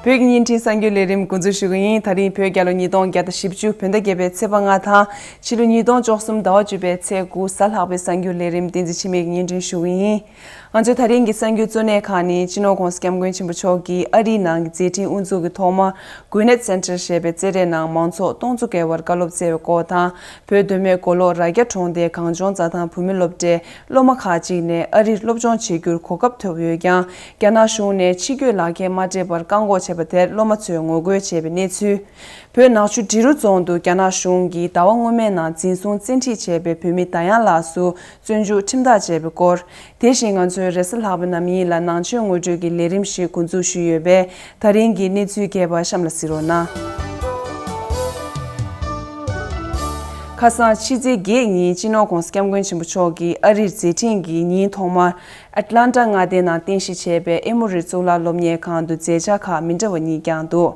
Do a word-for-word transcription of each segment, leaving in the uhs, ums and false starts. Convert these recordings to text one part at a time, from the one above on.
བོད་ཀྱི་བརྙན་འཕྲིན་གསར་འགྱུར་ལས་རིམ་འགོ་འཛུགས་ཞུ་གི་ཡིན། ད་རིང་བོད་རྒྱལ་ལོ་ཉིས་སྟོང་བརྒྱ་དང་བཞི་བཅུ་བོད་ཟླ་བརྒྱད་པའི་ཚེས་པ་ལྔ་དང་ཕྱི་ལོ་ཉིས་སྟོང་བཅུ་གསུམ་ཟླ་བ་བཅུ་པའི་ཚེས་དགུ་གཟའ་ལྷག་པའི་གསར་འགྱུར་ལས་རིམ་བསྟན་འཛིན་འཆི་མེད་ཀྱིས་སྙན་སྒྲོན་ཞུ་གི་ཡིན། ང་ཚོའི་ད་རིང་གི་གསར་འགྱུར་གཙོ་གནད་ཁག་ནི། སྤྱི་ནོར་༧གོང་ས་༧སྐྱབས་མགོན་ཆེན་པོ་མཆོག་གིས་ཨ་རིའི་ནང་གི་མཛད་འཕྲིན་དབུ་འཛུགས་ཀྱི་ཐོག་མར་Gwinnett Center ཞེས་པའི་རྩེད་འགྲན་ནང་མང་ཚོགས་སྟོང་ཚོ་བརྒལ་བར་བཀའ་སློབ་སྩལ་བའི་སྐོར་དང་། བོད་མདོ་སྨད་མགོ་ལོག་རྭ་རྒྱ་གྲོང་རྡལ་གངས་ལྗོངས་རྩྭ་ཐང་བུད་མེད་སློབ་གྲྭའི་སློབ་མ་ཁག་ཅིག་ནས་ཨ་རིར་སློབ་སྦྱོང་བྱེད་རྒྱུར་གོ་སྐབས་ཐོབ་ཡོད་ཀྱང་། རྒྱ་ནག་གཞུང་ནས་ཕྱི་སྐྱོད་ལག་འཁྱེར་མ་སྤྲད་པར་བཀག་འགོག་བྱས་པ་དེར་སློབ་མ་ཚོས་ངོ་རྒོལ་བྱས་པའི་གནས་ཚུལ། བོད་ནག་ཆུ་འབྲི་རུ་རྫོང་དུ་རྒྱ་ནག་གཞུང་གིས་ཟླ་བ་སྔོན་མའི་ནང་འཛིན་བཟུང་བཙན་ཁྲིད་བྱས་པའི་བོད་མི་ད་ཡང་ལགས་སུ་བཙོན་འཇུག་ཁྲིམས་ཐག་བཅད་པའི་སྐོར། དེ་བཞིན་ང་ཚོའི་རེས་གཟའ་ལྷག་པའི་ནམ་ཡིན་ལ་ནང་ཆོས་ངོ་སྤྲོད་ཀྱི་ལས་རིམ་ཞིག་འགོ་འཛུགས་ཞུས་ཡོད་པས། ད་རིང་གི་གནས་ཚུལ་རྒྱས་པ་གཤམ་ལ་གཟིགས་རོགས་གནང་། ཁ་སང་ཕྱི་ཚེས་བརྒྱད་ཉིན་སྤྱི་ནོར་༧གོང་ས་༧སྐྱབས་མགོན་ཆེན་པོ་མཆོག་གིས་ཨ་རིར་མཛད་འཕྲིན་གྱི་ཉིན་ཐོག་མར་ཨེཊ་ལན་ཊ་མངའ་སྡེའི་ནང་རྟེན་གཞི་བྱས་པའི་ཨེ་མོ་རི་གཙུག་ལག་སློབ་གཉེར་ཁང་དུ་མཛད་འཆར་ཁག་མི་འདྲ་བ་གཉིས་བསྐྱངས་འདུག་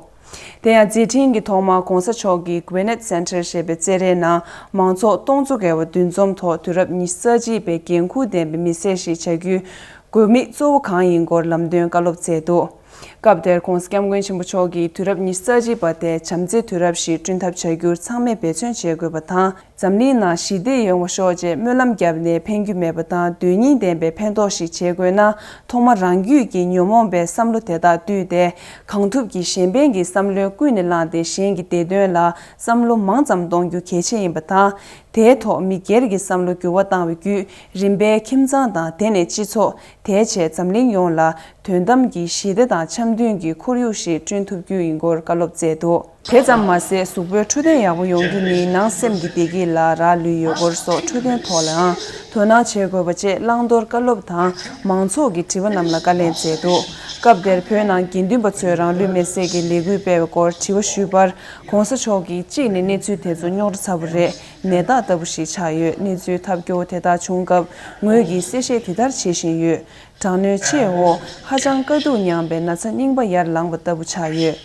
དེ་ཡང་མཛད་འཕྲིན་གྱི་ཐོག་མར་༧གོང་ས་མཆོག་གིས་Gwinnett Center ཞེས་པའི་རྩེད་འགྲན་ནང་མང་ཚོགས་སྟོང་ཚོ་བརྒལ་བ་འདུ་འཛོམས་ཐོག་དུས་རབས་ཉི་ཤུ་རྩ་གཅིག་པའི་འགན་ཁུར་ལྡན་པའི་མི་སེར་ཞིག་བྱ་རྒྱུའི་དགོས་དམིགས་གཙོ་བོ་གང་ཡིན་སྐོར་ལམ་སྟོན་བཀའ་སློབ་སྩལ་འདུག་སྐབས་དེར་༧གོང་ས་༧སྐྱབས་མགོན་ཆེན་པོ་མཆོག་གིས་དུས་རབས་ཉི་ཤུ་རྩ་གཅིག་པ་དེ་བྱམས་བརྩེའི་དུས་རབས་ཤིག་བསྐྲུན་ཐབས་བྱ་རྒྱུར་ཚང་མས་འབད་བརྩོན་བྱེད་དགོས་པ་དང་། འཛམ་གླིང་ནང་ཞི་བདེ་ཡོང་བ་ཤོག་ཅེས་སྨོན་ལམ་བརྒྱབ་ནས་ཕན་རྒྱུ་མེད་པ་དང་། དོན་སྙིང་ལྡན་པའི་ཕན་ཐོགས་ཤིག་བྱེད་དགོས་ན། ཐོག་མར་རང་རྒྱུད་ཀྱི་ཉོན་མོངས་པའི་བསམ་བློ་དེ་དག་བཏུལ་ཏེ། གང་ཐུབ་ཀྱིས་གཞན་ཕན་གྱི་བསམ་བློ་ཀུན་ནས་བསླངས་ཏེ། གཞན་གྱི་བདེ་དོན་ལ་བསམ་བློ་མང་ཙམ་གཏོང་རྒྱུ་གལ་ཆེ་ཡིན་པ་དང་། དེའི་ཐོག་མི་སྒེར་གྱི་བསམ་བློ་འགྱུར་བ་བཏང་བའི་བརྒྱུད། རིམ་པས་ཁྱིམ་ཚང་དང་། དེ་ནས་སྤྱི་ཚོགས། དེའི་རྗེས་འཛམ་གླིང་ཡོངས་ལ་དོན་དམ་གྱི་ཞི་བདེ་དང་འཆམ་མཐུན་གྱི་ཁོར་ཡུག་ཞིག་བསྐྲུན་ཐུབ་རྒྱུ་ཡིན་སྐོར་བཀའ་སློབ་སྩལ་འདུག་དེ་ཙམ་མ་ཟད། གཟུགས་པོའི་འཕྲོད་བསྟེན་ཡག་པོ་ཡོང་རྒྱུ་ནི་ནང་སེམས་ཀྱི་བདེ་སྐྱིད་ལ་རག་ལུས་ཡོད་སྐོར་སོགས་འཕྲོད་བསྟེན་ཐོག་ལའང་དོ་སྣང་བྱེད་དགོས་པ་བཅས་བླང་དོར་བཀའ་སློབ་དང་མང་ཚོགས་ཀྱི་དྲི་བ་རྣམས་ལ་བཀའ་ལན་སྩལ་འདུག་སྐབས་དེར་བོད་ནང་དགེ་འདུན་པ་ཚོས་རང་ལུས་མེར་སྲེག་གི་ལས་འགུལ་སྤེལ་བའི་སྐོར་དྲི་བ་ཞུས་པར། ༧གོང་ས་མཆོག་གིས་གཅིག་ནས་གནས་ཚུལ་དེ་ཚོ་རྙོག་དྲ་ཚ་པོ་རེད། ནད་རྟགས་ལྟ་བུ་ཞིག་ཆགས་ཡོད། གནས་ཚུལ་ཐབས་སྐྱོ་བོ་དེ་དག་བྱུང་སྐབས་ངོས་ཀྱིས་གསལ་བཤད་དེ་ལྟར་བྱེད་བཞིན་ཡོད། དྲག་གནོན་ཆེའོ། ཧ་ཅང་དཀའ་སྡུག་མྱངས་པའི་ན་ཚ་རྙིང་པ་ཡར་ལངས་པ་ལྟ་བུ་ཆགས་ཡོད།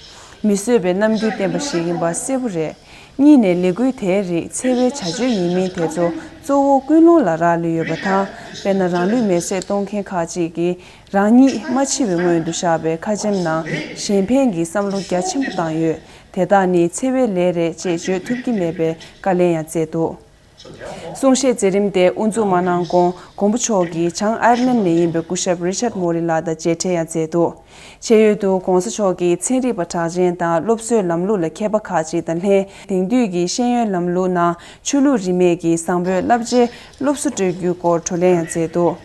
མི་བཟོད་པའི་རྣམ་འགྱུར་བསྟན་པ་ཞིག་ཡིན་པ་གསལ་པོ་རེད། གཉིས་ནས་ལས་འགུལ་དེའི་རིགས་འཚེ་བའི་བྱ་སྤྱོད་ཡིན་མིན་དེ་ཚོ་གཙོ་བོ་ཀུན་སློང་ལ་རག་ལུས་ཡོད་པ་དང་། དཔེར་ན། རང་ལུས་མེར་སྲེག་གཏོང་མཁན་ཁག་ཅིག་གིས་རང་ཉིད་མ་འཆི་བའི་སྔོན་དུ་བཞག་པའི་ཁ་ཆེམས་ནང་གཞན་ཕན་གྱི་བསམ་བློ་རྒྱ་ཆེན་པོ་བཏང་ཡོད། དེ་དག་ནི་འཚེ་བའི་ལས་རེད་ཅེས་བརྗོད་ཐུབ་ཀྱི་མེད་པའི་བཀའ་ལན་ཡང་སྩལ་འདུག་གསུང་བཤད་མཛད་རིམ་དེ་དབུ་འཛུགས་མ་གནང་གོང་། མགོན་པོ་མཆོག་གིས་བྱང་ཨའེ་ལན་ནས་ཡིན་པའི་སྐུ་ཞབས་རི་ཆར་མོ་རི་ལགས་དང་མཇལ་འཕྲད་ཡང་མཛད་འདུག་དཔྱད་ཡོལ་དུ་༧གོང་ས་མཆོག་གིས་ཚན་རིག་པ་གྲགས་ཅན་དང་སློབ་གསོའི་ལམ་ལུགས་ལ་མཁས་པ་ཁག་ཅིག་དང་ལྷན། དེང་དུས་ཀྱི་ཤེས་ཡོན་ལམ་ལུགས་ནང་ཆོས་ལུགས་རིས་མེད་ཀྱི་བཟང་པོའི་བསླབ་བྱའི་སློབ་གསོ་སྤྲོད་རྒྱུའི་སྐོར་བགྲོ་གླེང་ཡང་མཛད་འདུག་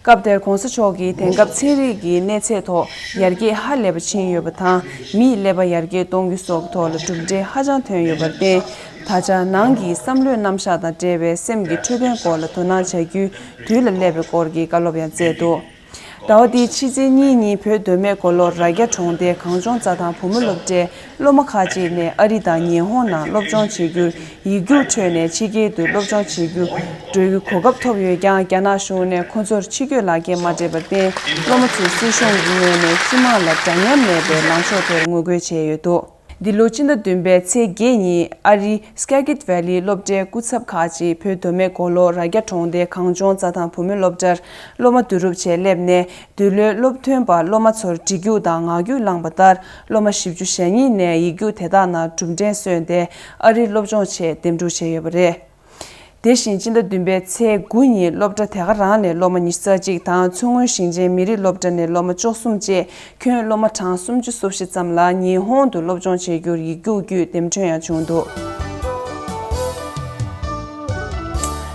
སྐབས་དེར་༧གོང་ས་མཆོག་གིས་དེང་སྐབས་ཚན་རིག་གི་གནས་ཚད་ཐོག་ཡར་རྒྱས་ཧ་ལས་པ་ཕྱིན་ཡོད་པ་དང་། མིའི་ཀླད་པ་ཡར་རྒྱས་གཏོང་རྒྱུ་སོགས་ཐོག་ལ་གྲུབ་འབྲས་ཧ་ཅང་ཐོན་ཡོད་པར་བརྟེན། ད་ཆ་ནང་གི་བསམ་བློའི་རྣམ་གཞག་དང་འབྲེལ་བའི་སེམས་ཀྱི་འཕྲོད་བསྟེན་སྐོར་ལ་དོ་སྣང་བྱ་རྒྱུའི་དུས་ལ་སླེབས་པའི་སྐོར་གྱི་བཀའ་སློབ་ཡང་སྩལ་འདུག་ཟླ་བ་འདིའི་ཕྱི་ཚེས་གཉིས་ཉིན་བོད་མདོ་སྨད་མགོ་ལོག་རྭ་རྒྱ་གྲོང་རྡལ་གངས་ལྗོངས་རྩྭ་ཐང་བུ་མོ་སློབ་གྲྭའི་སློབ་མ་ཁག་ཅིག་ནས་ཨ་རི་དང་ཉི་ཧོང་ནང་སློབ་སྦྱོང་བྱེད་རྒྱུར་ཡིག་རྒྱུགས་འཕྲོད་ནས་ཕྱི་རྒྱལ་དུ་སློབ་སྦྱོང་བྱེད་རྒྱུ་འགྲོ་རྒྱུའི་གོ་སྐབས་ཐོབ་ཡོད་ཀྱང་། རྒྱ་ནག་གཞུང་ནས་ཁོ་ཚོར་ཕྱི་སྐྱོད་ལག་འཁྱེར་མ་སྤྲད་པར་བརྟེན། སློབ་མ་ཚོས་སྲིད་གཞུང་གི་ངོས་ནས་སྤྱི་དམངས་ལ་འདྲ་མཉམ་མེད་པའི་ལངས་ཕྱོགས་དེར་ངོ་རྒོལ་བྱས་ཡོད་འདུག་འདི་ལོ་སྤྱི་ཟླ་བདུན་པའི་ཚེས་བརྒྱད་ཉིན་ཨ་རིའི་Skagit Valley སློབ་གྲྭའི་སྐུ་ཚབ་ཁག་ཅིག་བོད་མདོ་སྨད་མགོ་ལོག་རྭ་རྒྱ་གྲོང་རྡལ་གངས་ལྗོངས་རྩྭ་ཐང་བུད་མེད་སློབ་གྲྭར་སློབ་མ་བསྡུ་རུབ་ཆེད་སླེབས་ནས། འདི་ལོའི་སློབ་ཐོན་པར་སློབ་མ་ཚོར་འབྲི་རྒྱུགས་དང་ངག་རྒྱུགས་བླངས་པ་ལྟར། སློབ་མ་བཞི་བཅུ་ཞེ་གཉིས་ནས་ཡིག་རྒྱུགས་དེ་དག་ནང་གྲུབ་འབྲས་སོན་ཏེ། ཨ་རིར་སློབ་སྦྱོང་ཆེད་འདེམས་སྒྲུག་བྱས་ཡོད་པ་རེད། དེ་བཞིན་སྤྱི་ཟླ་བདུན་པའི་ཚེས་དགུ་ཉིན་སློབ་གྲྭ་དེ་ག་རང་ནས་སློབ་མ་ཉི་ཤུ་རྩ་གཅིག་དང་། མཚོ་སྔོན་ཞིང་ཆེན་མི་རིགས་སློབ་གྲྭ་ནས་སློབ་མ་བཅུ་གསུམ་བཅས་ཁྱོན་སློབ་མ་གྲངས་སུམ་ཅུ་སོ་བཞི་ཙམ་ལ་ཉི་ཧོང་དུ་སློབ་སྦྱོང་བྱེད་རྒྱུར་ཡིག་རྒྱུགས་བརྒྱུད་འདེམས་ཁྲོད་ཡང་བྱུང་འདུག་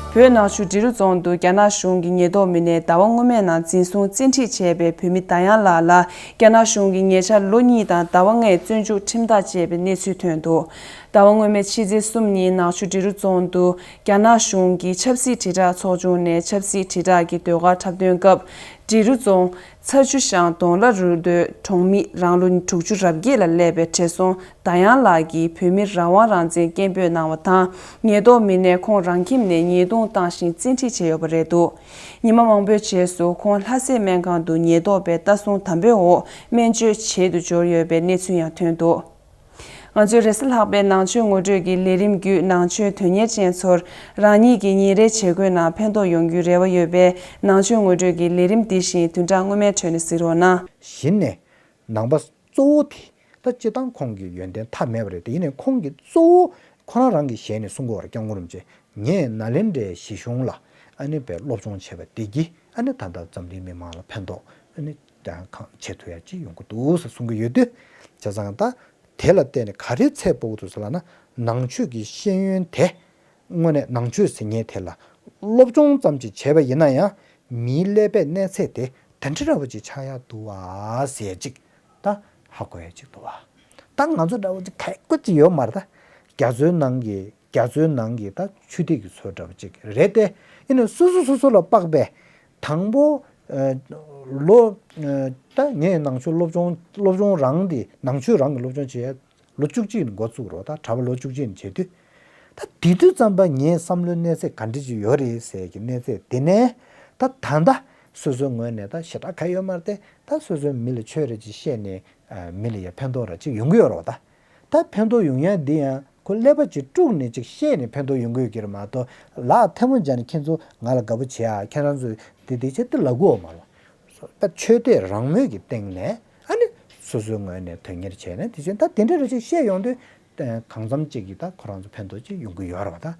བོད་ནག་ཆུ་འབྲི་རུ་རྫོང་དུ་རྒྱ་ནག་གཞུང་གི་ཉེན་རྟོག་མི་སྣས་ཟླ་བ་སྔོན་མའི་ནང་འཛིན་བཟུང་བཙན་ཁྲིད་བྱས་པའི་བོད་མི་ད་ཡང་ལགས་ལ་རྒྱ་ནག་གཞུང་གིས་ཉེ་ཆར་ལོ་གཉིས་དང་ཟླ་བ་ལྔའི་བཙོན་འཇུག་ཁྲིམས་ཐག་བཅད་པའི་གནས་ཚུལ་ཐོན་འདུག་ཟླ་བ་སྔོན་མའི་ཕྱི་ཚེས་གསུམ་ཉིན་ནག་ཆུ་འབྲི་རུ་རྫོང་དུ་རྒྱ་ནག་གཞུང་གི་ཆབ་སྲིད་དྲིལ་བསྒྲགས་ཚོགས་ཆུང་ནས་ཆབ་སྲིད་དྲིལ་བསྒྲགས་ཀྱི་ཟློས་གར་འཁྲབ་སྟོན་སྐབས། འབྲི་རུ་རྫོང་ཚ་ཆུ་ཤང་དོང་ལ་རུ་སྟོད་གྲོང་མི་རང་ལོ་དྲུག་ཅུ་རབ་བརྒྱད་ལ་སླེབས་པའི་བགྲེས་སོང་ད་ཡང་ལགས་ཀྱིས་བོད་མི་རང་དབང་རང་བཙན་སྐད་འབོད་གནང་བ་དང་། ཉེན་རྟོག་མི་སྣས་ཁོང་རང་ཁྱིམ་ནས་ཉེས་རྡུང་བཏང་ཞིང་བཙན་ཁྲིད་བྱས་ཡོད་པ་རེད་འདུག་ཉི་མ་མང་པོའི་རྗེས་སུ་ཁོང་ལྷ་སའི་སྨན་ཁང་དུ་ཉེན་རྟོག་པས་ལྟ་སྲུང་དམ་པོའི་འོག་སྨན་བཅོས་བྱེད་དུ་འབྱོར་ཡོད་པའི་གནས་ཚུལ་ཡང་ཐོན་འདུག་ང་ཚོའི་རེས་གཟའ་ལྷག་པའི་ནང་ཆོས་ངོ་སྤྲོད་ཀྱི་ལས་རིམ་བརྒྱུད་ནང་ཆོས་དོན་གཉེར་ཅན་ཚོར་རང་ཉིད་ཀྱི་ཉིན་རེའི་བྱེད་སྒོའི་ནང་ཕན་ཐོགས་ཡོང་རྒྱུའི་རེ་བ་ཡོད་པས། ནང་ཆོས་ངོ་སྤྲོད་ཀྱི་ལས་རིམ་འདི་བཞིན་བདུན་ཕྲག་སྔོན་མའི་ཁྲོད་ནས་གཟིགས་རོགས་གནང་། གཞི་ནས་ནང་པ་གཙོ་བོ་དེ་ ད་སྤྱིར་བཏང་ཁོང་གི་ཡོན་ཏན་མཐའ་མེད་པ་རེད་དེ། ཡིན་ནའི་ཁོང་གི་གཙོ་བོ་ཁོ་རང་རང་གི་ཞལ་ནས་གསུང་གི་ཡོད་རེད། སྐྱབས་མགོན་རིན་པོ་ཆེ་ངས་ནཱ་ལེནྡྲའི་གཞིས་གཞུང་ལ་ཨ་ནི་བས་སློབ་སྦྱོང་བྱས་པ་དེ་གིས་ཨ་ནི་ད་ལྟ་འཛམ་གླིང་མི་མང་ལ་ཕན་ཐོགས་ཨ་ནི་ད་གང་བྱེད་ཐུབ་ཡ་ཅིག་ཡོང་གི་འདུག་ཟེར་གསུང་གི་ཡོད་དུས། བྱས་ཙང་ད་དེ་ལ་བརྟེན་ནས་ག་རེ་ཚད་དཔག་གི་འདུག་ཟེར་ལབ་ན། ནང་ཆོས་ཀྱི་ཤེས་ཡོན་དེ་དངོས་གནས་ནང་ཆོས་ཟེར་མཁན་དེ་ལ་སློབ་སྦྱོང་ཙམ་ཅིག་བྱས་པ་ཡིན་ན་ཡང་། མིའི་ཀླད་པའི་གནས་ཚད་དེ་དེ་འདྲ་འདྲ་བོ་ཅིག་ཆགས་ཡག་འདུག་བ་ཟེར་ཅིག་ད་ཧ་གོ་ཡ་ཅིག་འདུག་བ། ད་ང་ཚོ་འདྲ་བོ་ཅིག་ག་གོ་ཅིག་ཡོད་མ་རེད། ད་རྒྱ་མཚོའི་ནང་གི་རྒྱ་མཚོའི་ནང་གི་ད་ཆུ་ཐིགས་ཀྱི་ཚོད་འདྲ་བོ་ཅིག་རེད་དེ། ཡིན་ནའི་སོ་སོ་སོ་སོ་ལ་དཔག་པའི་དང་པོ་ཨ་ལོ་ཨ་ད་ངས་ནང་ཆོས་སློབ་སྦྱོང་སློབ་སྦྱོང་རང་དེ་ནང་ཆོས་རང་གི་སློབ་སྦྱོང་བྱེད་ཡ། ལོ་བཅུ་གཅིག་ནས་འགོ་བཙུགས་རོགས། ད་གྲྭ་པ་ལོ་བཅུ་གཅིག་ནས་བྱེད་དུས། ད་དེ་དུས་ཙམ་པ་ངའི་བསམ་བློའི་གནས་ཚད་ག་འདྲ་ཅིག་ཡོད་རེད་ཟེར་གྱི་གནས་ཚད་དེ་ནས། ད་ད་ལྟ་སོ་སོའི་ངོས་ནས་ད་ཞེ་དྲག་ག་ཡོད་མ་རེད་དེ། ད་སོ་སོའི་མི་ལ་ཆོས་རེ་ཅིག་བཤད་ནས་ཨ་མི་ལ་ཡ་ཕན་ཐོགས་ར་ཅིག་ཡོང་གི་ཡོད་རེད་བ། ད་ད་ཕན་ཐོགས་ཡོང་ཡ་འདི་ཡང་ཁོ་ཀླད་པ་ཅིག་དཀྲུགས་ནས་ཅིག་བཤད་ནས་ཕན་ཐོགས་ཡོང་གི་ཡོད་ཀྱི་རེད་མ་གཏོགས། ལག་ཐལ་མོ་སྦྱར་ནས་ཁྱེད་ཚོ་ང་ལ་དགའ་པོ་བྱེད་ཨ། ཁྱེད་རང་ཚོས་དེ་དེ་བྱེད་དེ་ལབ་དགོས་མ་རེད། ད་ཆོས་དད་རང་མོས་ཀྱི་སྟེང་ནས་ཨ་ནི་སོ་སོའི་ངོས་ནས་དོན་གཉེར་བྱས་ནས། དེ་བཞིན་ད་དེ་འདྲ་རེ་ཅིག་བཤད་ཡོང་དུས་གང་འཚམ་ཅིག་གིས་ད་ཁོ་རང་ཚོ་ཕན་ཐོགས་ཅིག་ཡོང་གི་ཡོད་རེད་བ། ད་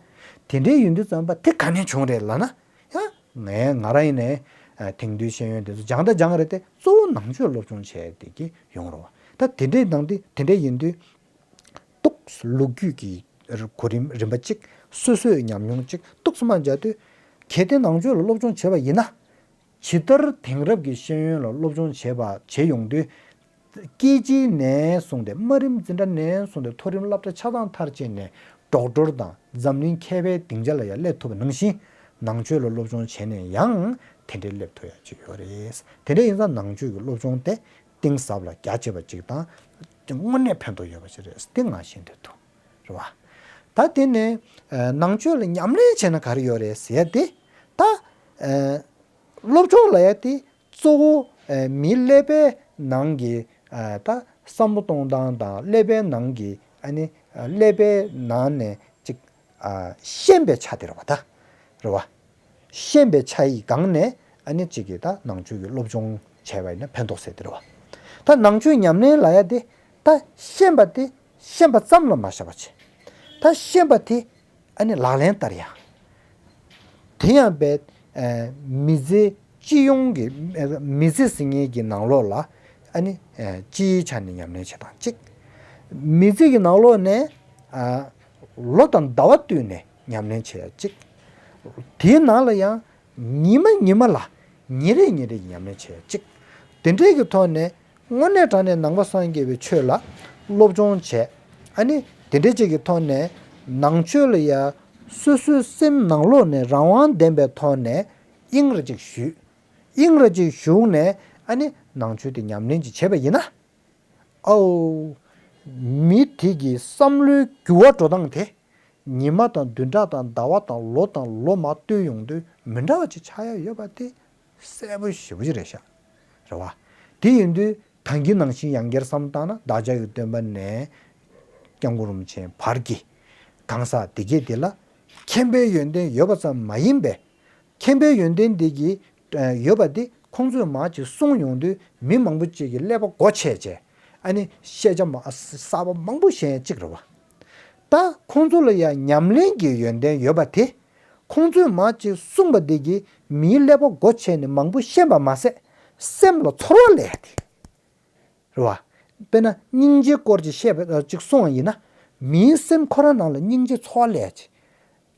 དེ་འདྲའི་ཡིན་དུས་ཙམ་པ་དེ་ག་ནས་བྱུང་རེད་ལབ་ན། ཡང་ངས་ང་རང་ཡིན་ནའི་དེང་དུས་ཤེས་ཡོན་དེ་ཚོ་སྦྱང་ད་སྦྱང་རེད་དེ། གཙོ་བོ་ནང་ཆོས་སློབ་སྦྱོང་བྱས་དེ་གིས་ཡོང་རེད་བ། ད་དེ་འདྲའི་ནང་དེ་དེ་འདྲའི་ཡིན་དུས། ཏོག་ཙམ་ལོ་རྒྱུས་ཀྱི་གོ་རིམ་རིམ་པ་གཅིག་སོ་སོའི་ཉམས་མྱོང་གཅིག་ཏོག་ཙམ་མར་མཇལ་དུས། གལ་ཏེ་ནང་ཆོས་ལ་སློབ་སྦྱོང་བྱས་པ་ཡིན་ན། ཇི་ལྟར་དེང་རབས་ཀྱི་ཤེས་ཡོན་ལ་སློབ་སྦྱོང་བྱས་པ་བྱེད་ཡོང་དུས། སྐྱེས་ཆེན་ནས་བཟུང་སྟེ་དམའ་རིམ་འཛིན་གྲྭ་ནས་བཟུང་སྟེ་མཐོ་རིམ་སློབ་གྲྭ་ཆ་ཚང་མཐར་ཕྱིན་ནས་ཌོག་ཊོར་དང་འཛམ་གླིང་མཁས་པའི་སྡིངས་ཆ་ལ་ཡང་སླེབས་ཐུབ་པ་ནང་བཞིན། ནང་ཆོས་ལ་སློབ་སྦྱོང་བྱས་ནས་ཡང་དེ་འདྲའི་སླེབས་ཐུབ་ཡ་ཅིག་ཡོད་རེད། དེ་འདྲ་ཡིན་ཙང་ནང་ཆོས་ཀྱི་སློབ་སྦྱོང་དེ་གཏིང་ཟབ་ལ་རྒྱ་ཆེ་བ་ཅིག་དང་། དངོས་གནས་ཕན་ཐོགས་ཡོད་པ་ཞིག་རེད། དེ་ང་ཤེས་འདོད་འདུག་རེད་བ། ད་དེ་ནས་ཨ་ནང་ཆོས་ལ་ཉམས་ལེན་བྱས་ན་ག་རེ་ཡོད་རེད་ཟེར་ཡ་དེ། ད་ཨ་སློབ་སྦྱོང་ལབ་ཡ་དེ་གཙོ་བོ་ཨ་མིའི་ཀླད་པའི་ནང་གི་ཨ་ད་བསམ་བློ་གཏོང་སྟངས་དང་། ཀླད་པའི་ནང་གི་ཨ་ནི་ཨ་ཀླད་པའི་ནང་ནས་ཅིག་ཨ་ཤེས་པའི་ཆ་དེ་རེད་བ། ད་རེད་བ། ཤེས་པའི་ཆ་ཡི་སྒང་ནས་ཨ་ནི་གཅིག་གིས་ད་ནང་ཆོས་ཀྱི་སློབ་སྦྱོང་བྱས་པ་ཡིན་ན་ཕན་ཐོགས་ཟེར་དེ་རེད་བ། ད་ནང་ཆོས་ཉམས་ལེན་ལབ་ཡ་དེ་ད་ཤེས་པ་དེ་ཤེས་པ་ཙམ་ལ་མ་བཞག་པ་བྱས། ད་ཤེས་པ་དེ་ཨ་ནི་ལག་ལེན་བསྟར་ཡ། དེ་ཡང་བས་ཨ་མི་ཚེ་སྤྱི་ཡོངས་ཀྱི་ཨ་མི་ཚེ་ཟེར་མཁན་གྱི་ནང་ལོགས་ལ་ཨ་ནི་ཨ་སྤྱིའི་ཆ་ནས་ཉམས་ལེན་བྱེད་སྟངས་གཅིག་མི་ཚེ་གི་ནང་ལོགས་ནས་ཨ་ལོ་དང་ཟླ་བ་བསྟུད་ནས་ཉམས་ལེན་བྱེད་ཡ་གཅིག་དེའི་ནང་ལ་ཡང་ཉི་མ་ཉི་མ་ལ་ཉིན་རེ་ཉིན་རེ་ཉམས་ལེན་བྱེད་ཡ་གཅིག་དེ་འདྲའི་གི་ཐོག་ནས་དངོས་གནས་དྲང་གནས་ནང་པ་སངས་རྒྱས་པའི་ཆོས་ལ་སློབ་སྦྱོང་བྱས། ཨ་ནི་དེ་འདྲའི་ཅིག་གི་ཐོག་ནས་ནང་ཆོས་ལ་ཡ་སོ་སོའི་སེམས་ནང་ལོགས་ནས་རང་དབང་ལྡན་པའི་ཐོག་ནས་དབྱིངས་རེ་ཅིག་ཞུས། དབྱིངས་རེ་ཅིག་ཞུགས་ནས་ཨ་ནི་ནང་ཆོས་དེ་ཉམས་ལེན་ཅིག་བྱས་པ་ཡིན་ན། ཨའོ། མི་དེ་གི་བསམ་བློའི་འགྱུར་བ་འགྲོ་སྟངས་དེ། ཉི་མ་དང་བདུན་ཕྲག་དང་ཟླ་བ་དང་ལོ་དང་ལོ་མར་བསྟུད་ཡོང་དུས་མི་འདྲ་བ་ཅིག་ཆགས་ཡ་ཡོད་པ་དེ་གསལ་པོ་ཞེ་པོ་ཅིག་རེད་ཤག་རེད་བ། དེ་ཡིན་དུས་ད་གིན་ནང་བཞིན་ཡང་བསྐྱར་བསམ་བཏང་ན། བདག་ཅག་གི་སྟོན་པ་ནས་སྐྱབས་མགོན་རིན་པོ་ཆེ་བར་གྱི་གང་ཟག་དེ་གས་དེ་ལ་མཁྱེན་པའི་ཡོན་ཏན་ཡོད་པ་ཙམ་མ་ཡིན་པའི། མཁྱེན་པའི་ཡོན་ཏན་འདི་གི་ཨ་ཡོད་པ་འདི་ཁོང་ཚོས་མར་ཅིག་གསུངས་ཡོང་དུས་མི་མང་པོ་ཅིག་གི་ཀླད་པ་སྒོ་ཕྱེ་བྱས། ཨ་ནི་ཤེས་བྱ་མ་གསར་པ་མང་པོ་ཤེས་ཡ་གཅིག་རེད་བ། ད་ཁོང་ཚོ་ལ་ཡང་ཉམས་ལེན་གྱི་ཡོན་ཏན་ཡོད་པ་དེ། ཁོང་ཚོས་མར་ཅིག་གསུངས་པ་འདི་གིས་མིའི་ཀླད་པ་སྒོ་ཕྱེ་ནས་མང་པོ་ཤེས་པ་མ་ཟད། སེམས་ལ་ཚོར་བ་སླེབས་ཡ་དེ། རེད་བ། དཔེར་ན་སྙིང་རྗེའི་སྐོར་ཅིག་བཤད་པ་ཅིག་གསུངས་པ་ཡིན་ན། མིའི་སེམས་ཁོ་རང་ནང་ལ་སྙིང་རྗེ་ཚོར་བ་སླེབས་ཡ་ཅིག་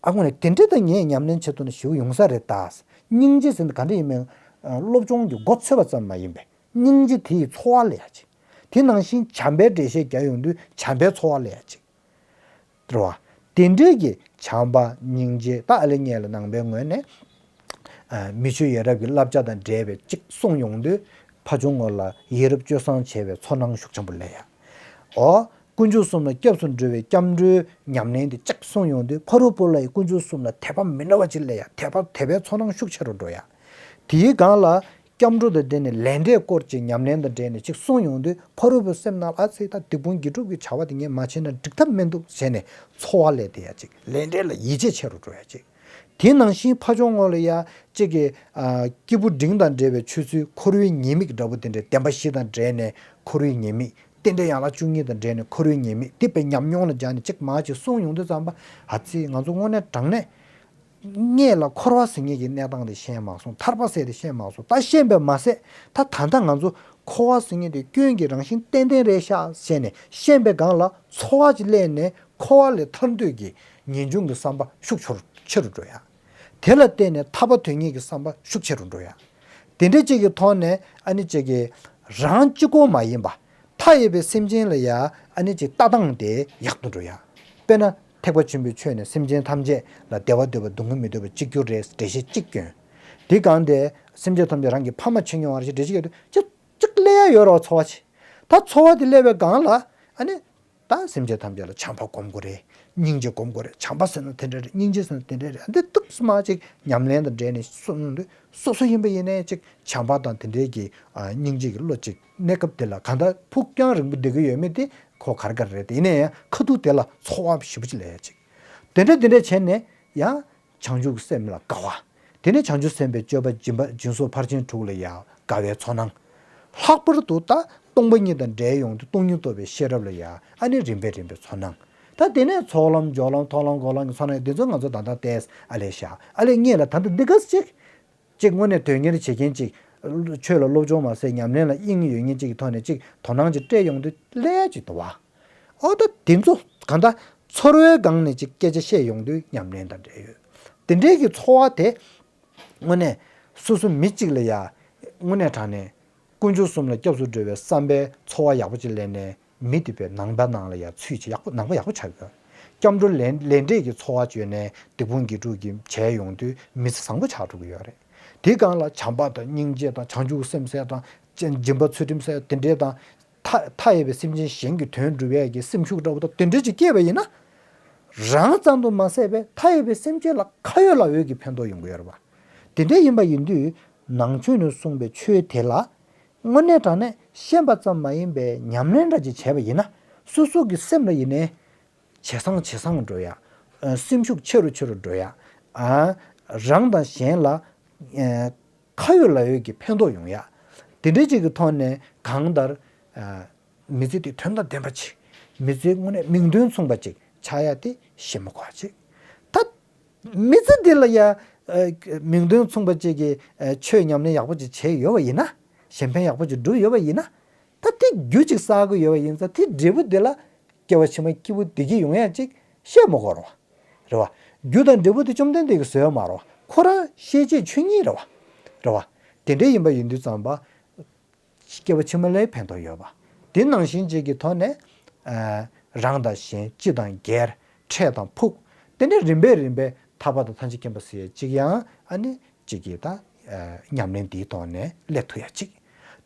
ཨ་ཁོ་ནས་དེ་འདྲ་ད་ངས་ཉམས་ལེན་བྱེད་ཐུབ་ན་ཞེ་པོ་ཡོང་ས་རེད་ད། སྙིང་རྗེ་ཟེར་ན་ག་འདྲ་ཡིན་མིན། སློབ་སྦྱོང་གི་མགོ་ཚོས་པ་ཙམ་མ་ཡིན་པས་སྙིང་རྗེ་དེ་ཡི་ཚོར་བ་སླེབས་ཡ་ཅིག་དེ་ནང་བཞིན་བྱམས་པའི་འགྲེལ་བཤད་རྒྱག་ཡོང་དུས་བྱམས་པའི་ཚོར་བ་སླེབས་ཡ་ཅིག་རེད་བ། དེ་འདྲའི་གི་བྱམས་པ་སྙིང་རྗེ། ད་ཨ་ལེ་ངས་ལ་ནང་པའི་ངོས་ནས་ཨ་མི་ཆོས་ཡ་རབས་ཀྱི་བསླབ་བྱ་དང་འབྲེལ་བའི་ཅིག་གསུངས་ཡོང་དུས། ཕ་ཆུང་ངོ་ལ་ཡ་རབས་སྤྱོད་བཟང་བྱས་པའི་ཚོར་སྣང་ཤུགས་ཆེན་པོ་སླེབས་ཡ། ཨོ། དཀོན་མཆོག་གསུམ་ལ་སྐྱབས་སུ་འགྲོ་བའི་སྐྱབས་འགྲོའི་ཉམས་ལེན་དེ་ཅིག་གསུངས་ཡོང་དུས། ཕ་རོལ་པོ་ལ་ཡི་དཀོན་མཆོག་གསུམ་ལ་དད་པ་མི་འདྲ་བ་ཅིག་སླེབས་ཡ། དད་པ་དད་པའི་ཚོར་སྣང་ཤུགས་ཆེ་རུ་འགྲོ་ཡ། དེའི་སྒང་ལ་སྐྱབས་འགྲོ་དང་འབྲེལ་ནས་ལས་འབྲས་སྐོར་གྱི་ཉམས་ལེན་དང་འབྲེལ་ནས་ཅིག་གསུངས་ཡོང་དུས། ཕ་རོལ་པོའི་སེམས་ནང་ལ་ཨ་ཙི་ད་སྡིག་སྤོང་དགེ་སྒྲུབ་ཀྱི་བྱ་བ་དེ་ངས་མ་བྱས་ན་འགྲིག་ཐབས་མི་འདུག་ཟེར་ནས་ཚོར་བ་སླེབས་བསྡད་ཡ་ཅིག་ལས་འབྲས་ལ་ཡིད་ཆེས་ཆེ་རུ་འགྲོ་ཡ་ཅིག་དེ་ནང་བཞིན་ཕ་ཆུང་ངོ་ལ་ཡ་གཅིག་གི་ཨ་སྐྱེས་བུ་འབྲིང་དང་འབྲེལ་བའི་ཆོས་ཚུལ་འཁོར་བའི་ཉེས་དམིགས་འདྲ་པོ་དེ་འདྲའི་བདེན་པ་བཞི་དང་འབྲེལ་ནས་འཁོར་བའི་ཉེས་དམིགས་ རྟེན་འབྲེལ་ཡན་ལག་བཅུ་གཉིས་དང་འབྲེལ་ནས་འཁོར་བའི་ཉེས་དམིགས་འདི་དཔེ་ཉམས་མྱོང་ལ་སྦྱར་ནས་ཅིག་མ་ཅིག་གསུངས་ཡོང་དུས་ཙམ་པ། ཨ་ཙི། ང་ཚོ་དངོས་གནས་དྲང་གནས་སྔོན་ལ་འཁོར་བ་ཟེར་མཁན་གྱི་གནས་སྟངས་དེ་ཤེས་མ་སོང་། ཐར་པ་ཟེར་དེ་ཤེས་མ་སོང་། ད་ཤེས་པས་མ་ཟད། ད་ད་ལྟ་ང་ཚོ་འཁོར་བ་ཟེར་མཁན་དེ་སྐྱོན་གྱི་རང་བཞིན་ཏན་ཏན་རེད་ཤག་ཟེར་ནས་ཤེས་པའི་སྒང་ལ་ཚོར་བ་ཅིག་སླེབས་ནས་འཁོར་བ་ལས་ཐར་འདོད་ཀྱི་ངེས་འབྱུང་གི་བསམ་པ་ཤུགས་ཆེ་རུ་ཆེ་རུ་འགྲོ་ཡ། དེ་ལ་བརྟེན་ནས་ཐར་པ་དོན་གཉེར་གྱི་བསམ་པ་ཤུགས་ཆེ་རུ་འགྲོ་ཡ། དེ་འདྲ་ཅིག་གི་ཐོག་ནས་ཨ་ནི་ཅིག་གི་རང་གཅིག་པོ་མ་ཡིན་པ། མཐའ་ཡས་པའི་སེམས་ཅན་ལ་ཡ་ཨ་ནི་ཅིག་ལྟ་སྟངས་དེ་ཡག་ཏུ་འགྲོ་ཡ། དཔེར་ན་ཐེག་པ་ཆེན་པོའི་ཆོས་ནི་སེམས་ཅན་ཐམས་ཅད་ལ་བདེ་བ་འདོད་པ་སྡུག་བསྔལ་མི་འདོད་པ་གཅིག་གྱུར་རེད་འགྲེལ་བཤད་གཅིག་བསྐྱོན། དེ་གང་དེ་སེམས་ཅན་ཐམས་ཅད་རང་གི་ཕ་མ་ཆེ་མྱོང་བ་རེད་འགྲེལ་བཤད་བསྐྱོན་དུས་ཅིག་ཅིག་སླེབས་ཡ་ཡོད་རེད་བ། ཚོར་བ་ཅིག་ད་ཚོར་བ་དེ་སླེབས་པའི་སྒང་ལ་ཨ་ནི། ད་སེམས་ཅན་ཐམས་ཅད་ལ་བྱམས་པ་སྒོམ་དགོས་རེད། སྙིང་རྗེ་སྒོམ་དགོས་རེད། བྱམས་པ་ཟེར་ན་དེ་འདྲ་རེད། སྙིང་རྗེ་ཟེར་ན་དེ་འདྲ་རེད། འདི་ཏོག་ཙམ་ཅིག་ཉམས་ལེན་དང་འབྲེལ་ནས་གསུངས་དུས་སོ་སོ་ཡིན་པ་ཡིན་ནའི་ཅིག་བྱམས་པ་དང་དེ་འདྲའི་གི་ཨ་སྙིང་རྗེ་གི་བློ་ཅིག་གནས་སྐབས་དེ་ལ་གང་ལྟར་ཕུགས་རྒྱང་རིང་པོ་བསྡད་ཀྱི་ཡོད་མེད་དེ་ཁོ་ག་རེ་ག་རེ་རེད། དེ་ཡིན་ན་ཡང་ཁ་ཐུག་དེ་ལ་ཚོར་བ་ཞེ་པོ་ཅིག་སླེབས་ཡ་ཅིག་དེ་འདྲ་དེ་འདྲ་བྱས་ནས་ཡང་། བྱང་ཆུབ་སེམས་ལ་དགའ་བ། དེ་ནས་བྱང་ཆུབ་སེམས་དཔའི་སྤྱོད་པ་སྦྱིན་པ་སྦྱིན་སོགས་ཕར་ཕྱིན་དྲུག་ལ་ཡང་དགའ་བའི་ཚོར་སྣང་། ལྷག་པར་དུ་ད་སྟོང་པ་ཉིད་དང་འབྲེལ་ཡོང་དུས་སྟོང་ཉིད་རྟོགས་པའི་ཤེས་རབ་ལ་ཡང་ཨ་ནི་རིམ་པས་རིམ་པས་ཚོར་སྣང་། ད་དེ་ནས་ཚོགས་ལམ་སྦྱོར་ལམ་མཐོང་ལམ་འགོག་ལམ་གྱི་ཚོར་སྣང་འདི་ཚོ་ང་ཚོ་ད་ལྟ་བལྟས་ཨ་ལས་བཞག་ཨ་ལས་སྔོན་ལ་ད་ལྟ་འདི་ག་ཅིག་ཅིག་དངོས་གནས་དོན་གཉེར་བྱེད་མཁན་ཅིག་ཆོས་ལ་སློབ་སྦྱོང་མ་ཟད་ཉམས་ལེན་ལ་དབྱིངས་ཡོད་མཁན་ཅིག་གི་ཐོག་ནས་ཅིག་དོ་སྣང་ཅིག་སྤྲད་ཡོང་དུས་སླེབས་ཡ་ཅིག་འདུག་བ། ཨོ་ད་དེ་ཚོ་གང་ལྟར་ཚོར་བའི་སྒང་ནས་ཅིག་སྐད་ཆ་བཤད་ཡོང་དུས་ཉམས་ལེན་དང་འབྲེལ་ཡོད། དེ་འདྲའི་གི་ཚོར་བ་དེ་དངོས་གནས་སོ་སོ་མི་གཅིག་ལ་ཡ་དངོས་གནས་དྲང་གནས་དཀོན་མཆོག་གསུམ་ལ་སྐྱབས་སུ་འགྲོ་བའི་བསམ་པའི་ཚོར་བ་ཡག་པོ་ཅིག་སླེབས་ནས་མི་དེ་པའི་ནང་པ་ནང་ལ་ཡ་ཚུད་ཅིག་ཡག་པོ་ནང་པ་ཡག་པོ་ཆགས་ཡོད། སྐྱབས་འགྲོ་ལས་ལས་འབྲས་ཀྱི་ཚོར་བ་བཅོས་ནས་སྡིག་སྤོང་དགེ་སྒྲུབ་ཀྱི་བྱས་ཡོང་དུས་མི་ཚེ་བཟང་པོ་ཆགས་འགྲོ་གི་ཡོད་རེད། དེའི་སྒང་ལ་བྱམས་པ་དང་སྙིང་རྗེ་དང་བྱང་ཆུབ་སེམས་གསལ་དང་སྦྱིན་པ་ཚུལ་ཁྲིམས་གསལ་དེ་འདྲའི་དང་མཐའ་མཐའ་ཡས་པའི་སེམས་ཅན་གཞན་གྱི་དོན་སྒྲུབ་ཡས་ཀྱི་སེམས་ཤུགས་འདྲ་བོ་དང་དེ་འདྲ་ཅིག་སྐྱེས་པ་ཡིན་ན། རང་ཙམ་དུ་མ་ཟད་པའི་མཐའ་ཡས་པའི་སེམས་ཅན་ལ་ཁ་ཡོད་ལག་ཡོད་ཀྱི་ཕན་ཐོགས་ཡོང་གི་ཡོད་རེད་བ། དེ་འདྲ་ཡིན་པ་ཡིན་དུས་ནང་ཆོས་ནས་གསུངས་པའི་ཆོས་དེ་ལ་དངོས་གནས་དྲང་གནས་ཤེས་པ་ཙམ་མ་ཡིན་པའི་ཉམས་ལེན་འདྲ་ཅིག་བྱས་པ་ཡིན་ན་སོ་སོ་གི་སེམས་ལ་ཡིན་ནའི་ཇེ་བཟང་ཇེ་བཟང་འགྲོ་ཡ། ཨ་སེམས་ཤུགས་ཆེ་རུ་ཆེ་རུ་འགྲོ་ཡ། ཨ་རང་དང་གཞན་ལ་ཨ་ཁ་ཡོད་ལག་ཡོད་ཀྱི་ཕན་ཐོགས་ཡོང་ཡ། དེ་འདྲའི་ཅིག་གི་ཐོག་ནས་གང་ལྟར་ཨ་མི་ཚེ་དེ་དོན་དང་ལྡན་པ་ཅིག་མི་ཚེ་དངོས་གནས་མིང་དོན་མཚུངས་པ་ཅིག་ཆགས་ཡ་དེ་ཞེ་མི་དགོས་པ་ཅིག་ད་མི་ཚེ་འདི་ལ་ཡ་ཨ་མིང་དོན་མཚུངས་པ་ཅིག་གི་ཨ་ཆོས་ཉམས་ལེན་ཡག་པོ་ཅིག་བྱས་ཡོད་པ་ཡིན་ན། གཞན་ཕན་ཡག་པོ་ཅིག་བསྒྲུབས་ཡོད་པ་ཡིན་ན། ད་དེ་རྒྱུ་ཅིག་བསགས་ཀྱི་ཡོད་པ་ཡིན་ཙང་དེ་འབྲས་བུ་དེ་ལ་སྐྱེ་བ་ཕྱི་མ་སྐྱིད་པོ་བདེ་སྐྱིད་ཡོང་ཡ་ཅིག་བཤད་མི་དགོས་རེད་བ། རེད་བ། རྒྱུ་དང་འབྲས་བུ་དེ་བཅོམ་ལྡན་འདས་ཀྱིས་བཟོས་ཡོད་མ་རེད་བ། ཁོ་རང་ཤེས་བྱའི་ཆོས་ཉིད་རེད་བ། རེད་བ། དེ་འདྲ་ཡིན་པ་ཡིན་དུས་ཙམ་པ། སྐྱེ་བ་ཕྱི་མ་ལའི་ཕན་ཐོགས་ཡོད་པ། དེ་ནང་བཞིན་ཅིག་གི་ཐོག་ནས། ཨ་རང་དང་གཞན་སྤྱི་དང་སྒེར་འཕྲད་དང་ཕུགས། དེ་འདྲ་རིམ་པས་རིམ་པས་ཐར་པ་དང་ཐམས་ཅད་མཁྱེན་པ་ཟེར་ཡས་ཅིག་ཡང་ཨ་ནི་ཅིག་གིས་ད་ཨ་ཉམས་ལེན་འདིའི་ཐོག་ནས་སླེབས་ཐུབ་ཡ་ཅིག་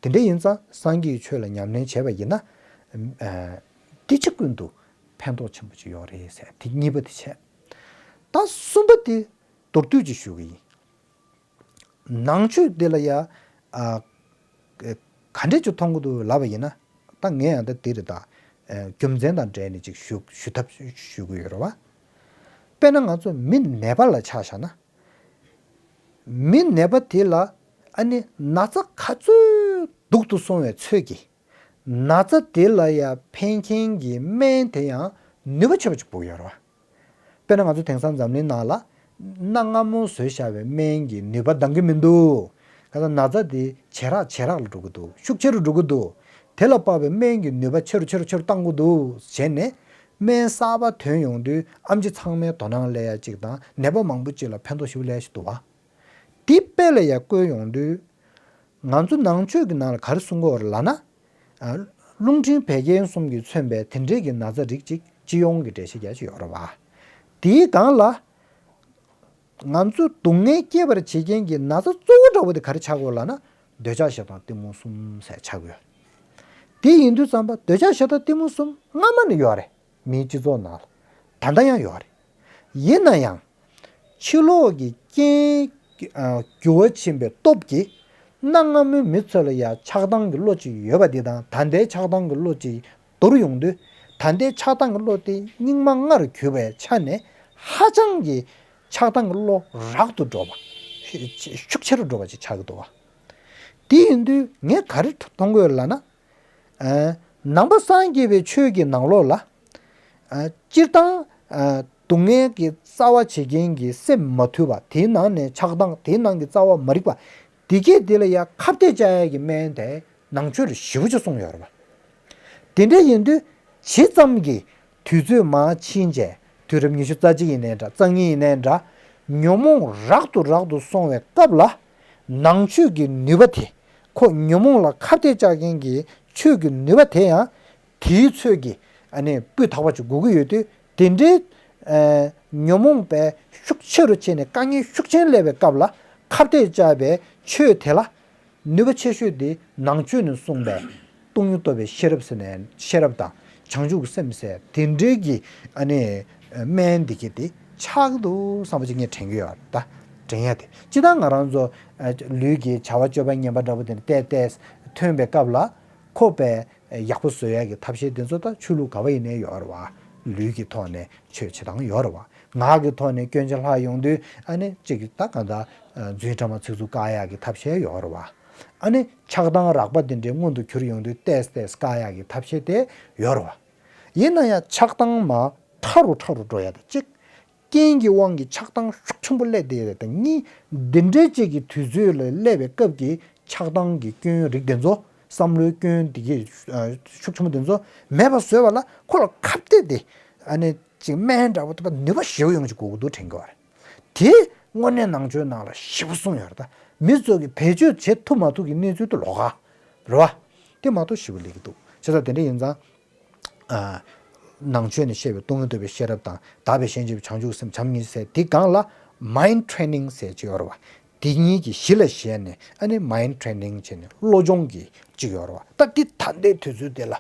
དེ་འདྲ་ཡིན་ཙང་སངས་རྒྱས་ཀྱི་ཆོས་ལ་ཉམས་ལེན་བྱས་པ་ཡིན་ན། ཨ་དེ་ཕྱི་ཀུན་ཏུ་ཕན་ཐོགས་ཆེན་པོ་ཅིག་ཡོད་རེད་ཟེར་དེ་གཉིས་པ་དེ་བྱས། ད་གསུམ་པ་དེ་མདོར་བསྡུས་ཅིག་ཞུ་གི་ཡིན། ནང་ཆོས་འདི་ལ་ཡ། ཨ། ག་འདྲས་ཅིག་མཐོང་གི་འདུག་ལབ་པ་ཡིན་ན། ད་ངས་ཡང་ད་འདི་རེད་ད། ཨ་རྒྱུ་མཚན་དང་འབྲེལ་ནས་ཅིག་ཞུ་ཞུ་ཐབས་ཞུ་གི་ཡོད་རེད་བ། དཔེར་ན་ང་ཚོ་མི་ནད་པ་ལ་ཆ་བཞག་ན། མི་ནད་པ་དེ་ལ་ཨ་ནི་ན་ཚ་ག་ཚོད་སྡུག་ཏུ་སོང་བའི་ཚོད་ཀྱིས། ན་ཚ་དེ་ལ་ཡང་ཕན་མཁན་གྱི་སྨན་དེ་ཡང་ནུས་པ་ཆེ་བ་ཅིག་ཕོག་ཡོད་རེད་བ། དཔེར་ན་ང་ཚོ་དེང་སང་འཛམ་གླིང་ནང་ལ་གནའ་སྔ་མོ་བཟོས་བཞག་པའི་སྨན་གྱི་ནུས་པ་འདང་གི་མི་འདུག་གང་ལྟར་ན་ཚ་དེ་ཇེ་དྲག་ཇེ་དྲག་ལ་འགྲོ་གི་འདུག་ཤུགས་ཆེ་རུ་འགྲོ་གི་འདུག་དེ་ལ་དཔག་པའི་སྨན་གྱི་ནུས་པ་ཆེ་རུ་ཆེ་རུ་ཆེ་རུ་བཏང་དགོས་འདུག་བྱས་ནས་སྨན་གསར་པ་ཐོན་ཡོང་དུས་ཨེམ་ཆི་ཚང་མའི་དོ་སྣང་སླེབས་ཡ་གཅིག་དང་ནད་པ་མང་པོ་གཅིག་ལ་ཕན་ཐོགས་ཞེ་པོ་སླེབས་ཡ་ཞིག་འདུག་བ། དེ་དཔེ་ལ་ཡ་བཀོད་ཡོང་དུས། ང་ཚོ་ནང་ཆོས་ཀྱི་ནང་ལ་ག་རེ་གསུང་གི་ཡོད་རེད་ལབ་ན། ཨ། རླུང་འཕྲིན་བད་ཀན་གསུམ་གྱིས་མཚོན་པའི་དེ་འདྲས་ཀྱི་ན་ཚ་རིགས་གཅིག་སྤྱི་ཡོངས་ཀྱི་འགྲེལ་བཤད་རྒྱག་ཅིག་ཡོད་རེད་བ། དེའི་སྒང་ལ། ང་ཚོ་སྡུག་བསྔལ་སྐྱེད་པར་བྱེད་མཁན་གྱི་ན་ཚ་གཙོ་བོ་འདྲ་བོ་དེ་ག་རེ་ཆགས་ཀྱི་ཡོད་ལབ་ན། འདོད་ཆགས་ཞེ་སྡང་གཏི་མུག་གསུམ་ཟེར་ཆགས་ཀྱི་ཡོད། དེ་ཡིན་དུས་ཙམ་པ་འདོད་ཆགས་ཞེ་སྡང་གཏི་མུག་གསུམ་སྔ་མ་ནས་ཡོད་རེད། མིའི་སྤྱི་ཚོགས་ནང་ལ། ད་ལྟ་ཡང་ཡོད་རེད། ཡིན་ན་ཡང་། ཕྱི་ལོགས་ཀྱི་རྐྱེན། ཨ། འགྱུར་བ་ཕྱིན་པའི་སྟོབས་ཀྱིས། གནའ་སྔ་མོའི་མི་ཚོ་ལ་ཡང་ཆགས་སྡང་གི་བློ་ཅིག་ཡོད་པ་འདི་དང་ད་ལྟའི་ཆགས་སྡང་གི་བློ་ཅིག་འདོར་ཡོང་དུས། ད་ལྟའི་ཆགས་སྡང་གི་བློ་དེ་སྙིགས་མ་ལྔར་གྱུར་པའི་ཆ་ནས་ཧ་ཅང་གི་ཆགས་སྡང་གི་བློ་རགས་ཏུ་འགྲོ་བ། ཤུགས་ཆེ་རུ་འགྲོ་བ་ཅིག་ཆགས་ཀྱི་འདུག་བ། དེ་ཡིན་དུས་ངས་ག་རེ་མཐོང་གི་ཡོད་ལབ་ན། ཨ། ནང་པ་སངས་རྒྱས་པའི་ཆོས་ཀྱི་ནང་ལོགས་ལ། ཨ། སྤྱིར་བཏང་། ཨ། སྡུག་བསྔལ་གྱི་རྩ་བ་བྱེད་མཁན་གྱི་སེམས་མ་དུལ་བ། དེའི་ནང་ནས་ཆགས་སྡང་། དེའི་ནང་གི་རྩ་བ་མ་རིག་པ། དེ་སྐད་དེ་ལ་ཡང་ཁ་གཏད་བཅག་ཡ་གི་སྨན་དེ་ནང་ཆོས་ལ་ཞེ་པོ་ཅིག་གསུངས་ཡོད་རེད་པ། དེ་འདྲ་ཡིན་དུས་ཇི་ཙམ་གྱི་དུས་ཚོད་མར་ཕྱིན་བྱས། དུས་རབས་ཉི་ཤུ་རྩ་གཅིག་ཡིན་ནའི་འདྲ། རྩ་གཉིས་ཡིན་ནའི་འདྲ། ཉོན་མོངས་རགས་དུ་རགས་དུ་སོང་བའི་སྐབས་ལ། ནང་ཆོས་ཀྱི་ནུས་པ་དེ། ཁོ་ཉོན་མོངས་ལ་ཁ་གཏད་བཅག་མཁན་གྱི་ཆོས་ཀྱི་ནུས་པ་དེ་ཡང་དེའི་ཚོད་ཀྱིས། ཨ་ནི་སྤུས་དག་པ་ཅིག་དགོས་ཀྱི་ཡོད་དུས། དེ་འདྲའི། ཨ། ཉོན་མོངས་པའི་ཤུགས་ཆེ་རུ་ཕྱིན་ནས་དཀའ་ངལ་ཤུགས་ཆེན་སླེབས་པའི་སྐབས་ལ་ཁ་གཏད་བཅག་པའི་ཆོས་དེ་ལ། ནུས་པ་ཆེ་ཤོས་དེ་ནང་ཆོས་ནས་གསུངས་པའི་སྟོང་ཉིད་རྟོགས་པའི་ཤེས་རབ་ཟེར་ནས། ཤེས་རབ་དང་བྱང་ཆུབ་ཀྱི་སེམས་ཟེར། དེ་འདྲའི་གི། ཨ་ནི། སྨན་འདི་གི་དེ་ཆགས་འདུག་བསམ་པ་ཅིག་ངས་དྲན་གྱི་ཡོད་རེད་ད། དྲན་ཡ་དེ་སྤྱིར་བཏང་ང་རང་ཚོ། ཨ། ལུས་ཀྱི་བྱ་བ་སྤྱོད་པ་ངན་པ་འདྲ་པོ་དེ་འདྲ་བལྟས་བལྟས་ཐོན་པའི་སྐབས་ལ། ཁོ་པས་ཡག་པོ་བཟོ་ཡ་གི་ཐབས་ཤེས་དེ་ཚོ་ད་ཆོས་ལུགས་ག་བ་ཡིན་ནའི་ཡོད་རེད་པ། ལུས་ཀྱི་ཐོག་ནས་ཆོས་བྱེད་སྟངས་ཡོད་རེད་པ། ངག་གི་ཐོག་ནས་སྐྱོན་ཆ་ལྷག་ཡོང་དུས། ཨ་ནི་གཅིག་ད་གང་ལྟར། ཨ། རྫུན་ཕྲ་མ་ཚིག་རྩུབ་བཀག་ཡག་གི་ཐབས་ཤེས་ཡོད་རེད་པ། ཨ་ནི་ཆགས་སྡང་རགས་པ་དེ་འདྲའི་མངོན་དུ་གྱུར་ཡོང་དུས་ཏོག་ཙམ་ཏོག་ཙམ་བཀག་ཡག་གི་ཐབས་ཤེས་དེ་ཡོད་རེད་པ། ཡིན་ན་ཡང་ཆགས་སྡང་མར་ཕྲ་རུ་ཕྲ་རུ་འགྲོ་ཡ་དེ་གཅིག། རྐྱེན་གྱི་དབང་གིས་ཆགས་སྡང་ཤུགས་ཆེན་པོ་སླེབས་བསྡད་ཡོད་དེ་གཉིས། འདི་འདྲའི་ཅིག་གི་དུས་ཚོད་ལ་སླེབས་པའི་སྐབས་ཀྱི་ཆགས་སྡང་གི་སྐྱོན་རིགས་དེ་ཚོ། བསམ་བློའི་སྐྱོན་འདི་གའི། ཨ། ཤུགས་ཆེན་པོ་དེ་ཚོ་མེད་པ་བཟོས་པ་ལ། ཁོ་ལ་ཁ་གཏད་དེ། ཨ་ནི་ཅིག་སྨན་འདྲ་པོ་དེ་ནུས་པ་ཞེ་པོ་ཡོང་གི་དགོས་ཀྱི་འདུག་དྲན་གྱི་ཡོད་རེད། དེ་དངོས་གནས་ནང་ཆོས་ནང་ལ་ཞེ་པོ་གསུངས་ཡོད་རེད་ད། མི་ཚོ་གིས་བེད་སྤྱོད་བྱེད་ཐུབ་མ་ཐུབ་ཀྱི་གནས་ཚུལ་དེ་ལོགས་ཀ་རེད་པ། དེ་མ་གཏོགས་ཞེ་པོ་ལེགས་ཀྱི་འདུག་བྱས་ཙང་དེ་འདྲ་ཡིན་ཙང་། ཨ། ནང་ཆོས་ནས་བཤད་པའི་སྟོང་ཉིད་རྟོགས་པའི་ཤེས་རབ་དང་། དག་པའི་ཤན་འབྱེད་པའི་བྱང་ཆུབ་སེམས། བྱམས་སྙིང་རྗེ་ཟེར། དེ་སྒང་ལ་mind training ཟེར་ཅིག་ཡོད་རེད་པ། དེ་གཉིས་ཀྱི་གཞི་ལ་བཞག་ནས། ཨ་ནི་mind training བྱས་ནས་བློ་སྦྱོང་གི་ཅིག་ཡོད་རེད་པ། ད་འདི་ད་ལྟའི་དུས་ཚོད་དེ་ལ།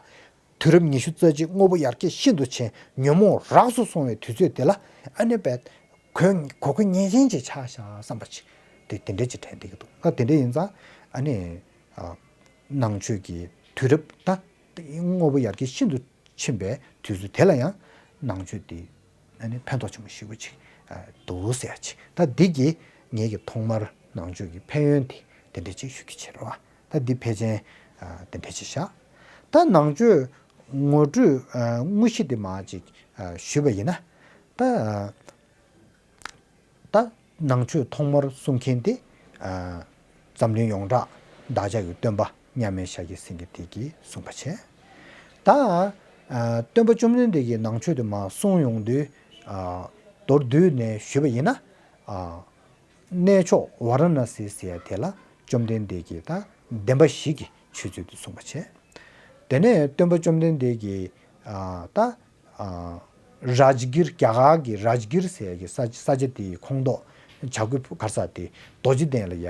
དུས་རབས་ཉི་ཤུ་རྩ་གཅིག། དངོས་པོ་ཡར་རྒྱས་ཤིན་ཏུ་ཕྱིན། ཉོན་མོངས་རགས་སུ་སོང་བའི་དུས་ཚོད་དེ་ལ། ཨ་ནི་བས་གོ་གོ་ཉན་ཤེས་ཅིག་ཆགས་ཤག་བསམ་པ་ཅིག་དེ་དེ་འདྲ་ཅིག་དྲན་བསྡད་ཀྱི་འདུག་ད་དེ་འདྲ་ཡིན་ཙང་། ཨ་ནི། ཨ། ནང་ཆོས་ཀྱི་དུས་རབས་ད་དངོས་པོ་ཡར་རྒྱས་ཤིན་ཏུ་ཕྱིན་པའི་དུས་ཚོད་དེ་ལ་ཡང་ནང་ཆོས་དེ། ཨ་ནི་ཕན་ཐོགས་ཆེན་པོ་ཞེ་པོ་ཅིག་ཨ། འདུག་ཟེར་ཡ་ཅིག་ད་འདི་གིས་ངེད་ཀྱིས་ཐོག་མར་ནང་ཆོས་ཀྱི་ཕན་ཡོན་དེ་དེ་འདྲ་ཅིག་ཞུ་རྒྱུ་བྱས་རེད་པ། ད་འདི་ཕལ་ཆེར། ཨ། དེ་འདྲ་ཅིག་བཞག་ད་ནང་ཆོས་ངོ་སྤྲོད། ཨ། དངོས་གཞི་དེ་མར་ཅིག་ཨ། ཞུས་པ་ཡིན་ན། ད། ཨ། ད་ནང་ཆོས་ཐོག་མར་གསུང་མཁན་དེ། ཨ། འཛམ་གླིང་ཡོངས་གྲགས་བདག་ཅག་གི་སྟོན་པ་མཉམ་མེད་ཤཱཀྱ་སེང་གེ་དེ་གིས་གསུངས་པ་བྱས། ད། ཨ། སྟོན་པ་བཅོམ་ལྡན་འདས་ཀྱིས་ནང་ཆོས་དེ་མར་གསུངས་ཡོང་དུས། ཨ། མདོར་བསྡུས་ནས་ཞུས་པ་ཡིན་ན། ཨ། གནས་མཆོག་ཝཱ་ར་ཎ་སི་ཟེར་ཡ་དེ་ལ་བཅོམ་ལྡན་འདས་ཀྱིས་ད་བདེན་པ་བཞི་གི་ཆོས་ཚུལ་དེ་གསུངས་པ་བྱས། དེ་ནས་སྟོན་པ་བཅོམ་ལྡན་འདས་ཀྱིས། ཨ། ད། ཨ། རཱཇ་གིར། རྒྱ་གར་གྱི་རཱཇ་གིར་ཟེར་གྱི་ས་ས་ཆ་དེའི་ཁོངས་གཏོགས་བྱ་རྒོད་ག་རེ་ཟེར་དེ། རྡོ་རྗེ་གདན་ལ་ཡ།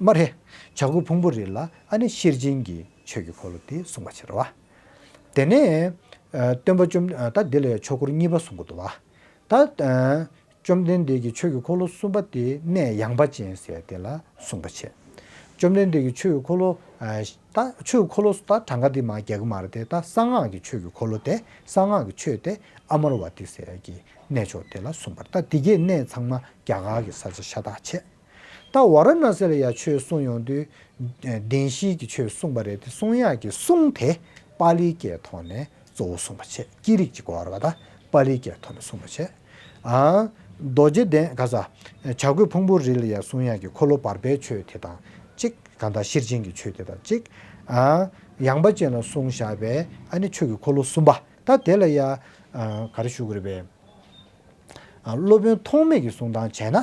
མ་རེད། བྱ་རྒོད་ཕུང་པོ་རི་ལ། ཨ་ནི་ཤེར་ཕྱིན་གྱི་ཆོས་ཀྱི་འཁོར་ལོ་དེ་གསུངས་པ་བྱས་རེད་པ། དེ་ནས། ཨ། སྟོན་པ་བཅོམ། ཨ། ད་འདི་ལ་ཡ་ཆོས་འཁོར་གཉིས་པ་གསུང་གི་འདུག་པ། ད། ཨ། བཅོམ་ལྡན་འདས་ཀྱི་ཆོས་ཀྱི་འཁོར་ལོ་གསུམ་པ་དེ་གནས་ཡངས་པ་ཅན་ཟེར་དེ་ལ་གསུངས་པ་བྱས། བཅོམ་ལྡན་འདས་ཀྱི་ཆོས་ཀྱི་འཁོར་ལོ། ཨ། ད་ཆོས་ཀྱི་འཁོར་ལོ་ད་གྲངས་ཀ་འདི་མར་རྒྱག་གི་མ་རེད་དེ། ད་གསང་སྔགས་ཀྱི་ཆོས་ཀྱི་འཁོར་ལོ་དེ། གསང་སྔགས་ཀྱི་ཆོས་དེ་ཨ་མ་ར་བ་ཏི་ཟེར་གྱི་གནས་མཆོག་དེ་ལ་གསུངས་པ་རེད། ད་དེ་གའི་གནས་ཚང་མ་རྒྱ་གར་གྱི་ས་ཆ་ཤ་སྟག་བྱས། ད་ཝཱ་ར་ཎ་སི་ལ་ཡ་ཆོས་གསུང་ཡོང་དུས། ཨ། བདེན་བཞིའི་གི་ཆོས་གསུངས་པ་རེད་དེ། གསུང་ཡག་གི་གསུང་དེ་པཱ་ལིའི་སྐད་ཐོག་ནས་གཙོ་བོ་གསུངས་པ་བྱས། སྐད་རིགས་གཅིག་གོ་བ་རེད་པ། ད་པཱ་ལིའི་སྐད་ཐོག་ནས་གསུངས་པ་བྱས། ཨ། རྡོ་རྗེ་གདན་ག་རེ་ཟེར། བྱ་རྒོད་ཕུང་པོ་རི་ལ་ཡ་གསུང་ཡག་གི་འཁོར་ལོ་བར་པའི་ཆོས་དེ་དང་གཅིག་གང་ལྟར་ཤེར་ཕྱིན་གྱི་ཆོས་དེ་དང་གཅིག་ཨ། ཡངས་པ་ཅན་ལ་གསུངས་བཞག་པའི། ཨ་ནི་ཆོས་ཀྱི་འཁོར་ལོ་གསུམ་པ། ད་དེ་ལ་ཡ། ཨ། ག་རེ་ཞུ་དགོས་རེད་པས། ཨ། སློབ་དཔོན་ཐོགས་མེད་ཀྱི་གསུང་སྟངས་བྱས་ན།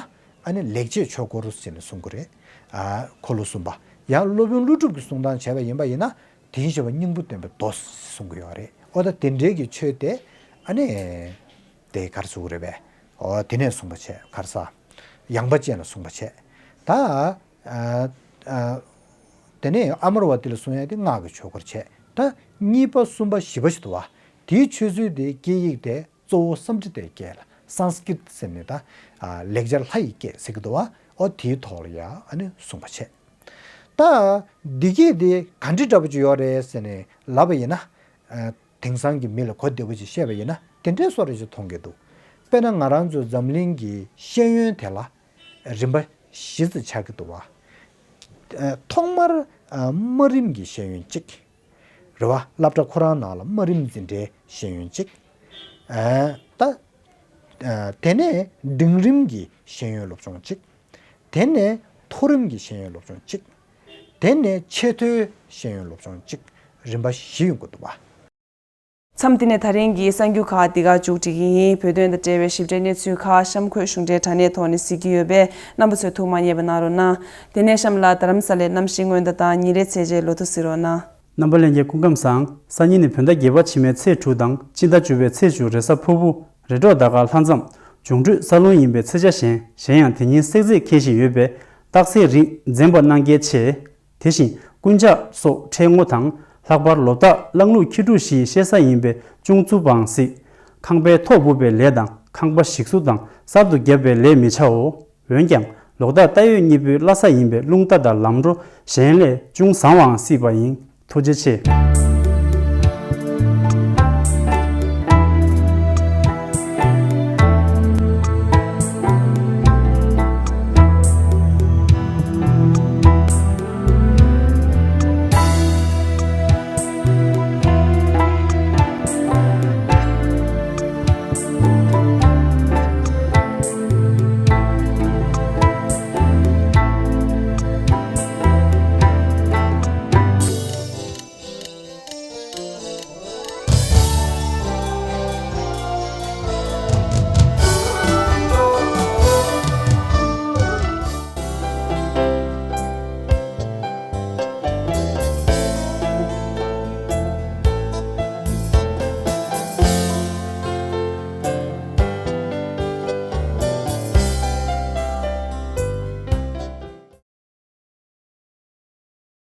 ཨ་ནི་ལེགས་བྱས་ཆོས་འཁོར་ཟེར་ནས་གསུང་གི་རེད། ཨ། འཁོར་ལོ་གསུམ་པ། ཡང་སློབ་དཔོན་ཀླུ་སྒྲུབ་ཀྱི་གསུང་སྟངས་བྱས་པ་ཡིན་པ་ཡིན་ན། དེ་བཞིན་གཤེགས་པ་སྙིང་པོ་སྟོན་པའི་མདོ་གསུང་གི་ཡོད་རེད། ཨོ། ད་དེ་འདྲའི་གི་ཆོས་དེ། ཨ་ནི། དེ་ག་རེ་ཟེར་དགོས་རེད་པས། ཨོ། དེ་ནས་གསུངས་པ་བྱས། ག་རེ་ཟེར། ཡངས་པ་ཅན་ལ་གསུངས་པ་བྱས། ད། ཨ། ཨ། དེ་ནས་ཨ་མ་ར་བ་ཏི་ལ་གསུང་ཡག་དེ་སྔགས་ཀྱི་ཆོས་སྐོར་བྱས། ད་གཉིས་པ་གསུམ་པ་བཞི་པ་ཞིག་འདུག་པ། དེའི་ཆོས་ཚུལ་དེ་སྐད་ཡིག་དེ་གཙོ་བོ་སཾ་སྐྲྀ་ཏའི་སྐད་ལ། སཾ་སྐྲྀ་ཏ་ཟེར་ནས་ད། ཨ། ལེགས་སྦྱར་ལྷ་ཡི་སྐད་ཟེར་གྱི་འདུག་པ། ཨོ། དེའི་ཐོག་ལ་ཡ། ཨ་ནི་གསུངས་པ་བྱས། ད་འདི་སྐད་དེ་ག་འདྲ་འདྲ་པོ་ཅིག་ཡོད་རེད་ཟེར་ནས་ལབ་པ་ཡིན་ན། ཨ། དེང་སང་གི་མི་ལ་གོ་བདེ་པོ་ཅིག་བཤད་པ་ཡིན་ན་དེ་འདྲའི་བཟོ་འདྲ་ཅིག་མཐོང་གི་འདུག་དཔེར་ན་ང་རང་ཚོ་འཛམ་གླིང་གི་ཤེས་ཡོན་དེ་ལ་རིམ་པ་བཞི་ཙམ་ཆགས་ཀྱི་འདུག་པ། ཨ། ཐོག་མར། ཨ། དམའ་རིམ་གྱི་ཤེས་ཡོན་གཅིག་རེད་བ། སློབ་གྲྭ་ཁོ་རང་ནང་ལ་དམའ་རིམ་འཛིན་གྲྭའི་ཤེས་ཡོན་གཅིག་ཨ་ད་ཨ་དེ་ནས་འབྲིང་རིམ་གྱི་ཤེས་ཡོན་སློབ་སྦྱོང་གཅིག་དེ་ནས་མཐོ་རིམ་གྱི་ཤེས་ཡོན་སློབ་སྦྱོང་གཅིག་དེ་ནས་ཆེས་མཐོའི་ཤེས་ཡོན་སློབ་སྦྱོང་གཅིག་རིམ་པ་བཞི་ཡོང་གི་འདུག་བ། མཚམས་འདི་ནས་ད་རིང་གི་གསར་འགྱུར་ཁག་འདི་ག་མཇུག་སྒྲིལ་གྱི་ཡིན། བོད་དོན་དང་འབྲེལ་བའི་ཞིབ་ཕྲའི་གནས་ཚུལ་ཁག་གཤམ་འཁོད་གཞུང་འབྲེལ་དྲ་གནས་ཐོག་ནས་གཟིགས་ཀྱི་ཡོད་པས། རྣམ་པ་ཚོས་ཐུགས་མ་མཉེས་པ་གནང་རོགས་གནང་། དེ་ནས་གཤམ་ལ་རྡ་རམ་ས་ལའི་གནམ་གཤིས་སྔོན་བརྡ་དང་ཉིན་རེའི་ཚད་འཇལ་ལོ་ཐོ་གཟིགས་རོགས་གནང་། རྣམ་པ་ལྷན་རྒྱས་སྐུ་ཁམས་བཟང་། སང་ཉིན་ནི་བོད་ཟླ་བརྒྱད་པ་ཕྱི་མའི་ཚེས་དྲུག་དང་སྤྱི་ཟླ་བཅུ་པའི་ཚེས་བཅུ་རེས་གཟའ་ཕུར་བུ། རེས་འགྲོགས་ཟླ་སྐར་ལྷ་མཚམས། འབྱུང་འཕྲོད་ས་ལུང་ཡིན་པའི་ཚེས་ཆ་གཞན་གཞན་ཡང་དེ་ཉིན་སྲེག་རྫས་འཁེལ་བཞིན་ཡོད་པས་རྟགས་གསལ་རིགས་འཛེམ་པ་གནང་གལ་ཆེ། དེ་བཞིན་རྐུན་ཇག་སོགས་ཁྲལ་ངོ་དང་ལྷག་པར་ལོ་རྟགས་གླང་ལུག་ཁྱི་ཕྲུག་བཞིའི་བཤད་ས་ཡིན་པས་ཅུང་རྩུབ་པའང་སྲིད། ཁང་པའི་ཐོག་སྦུབ་པའི་ལས་དང་ཁང་པ་ཞིག་བཟོ་དང་གསར་དུ་བརྒྱབ་པའི་ལས་མི་བྱའོ། འོན་ཀྱང་ལོ་རྟགས་རྟ་ཡོས་གཉིས་པོའི་བླ་གཟའ་ཡིན་པས་རླུང་རྟ་དང་ལམ་འགྲོ་གཞན་ལས་ཅུང་བཟང་བའང་སྲིད་པ་ཡིན། ཐུགས་རྗེ་ཆེ།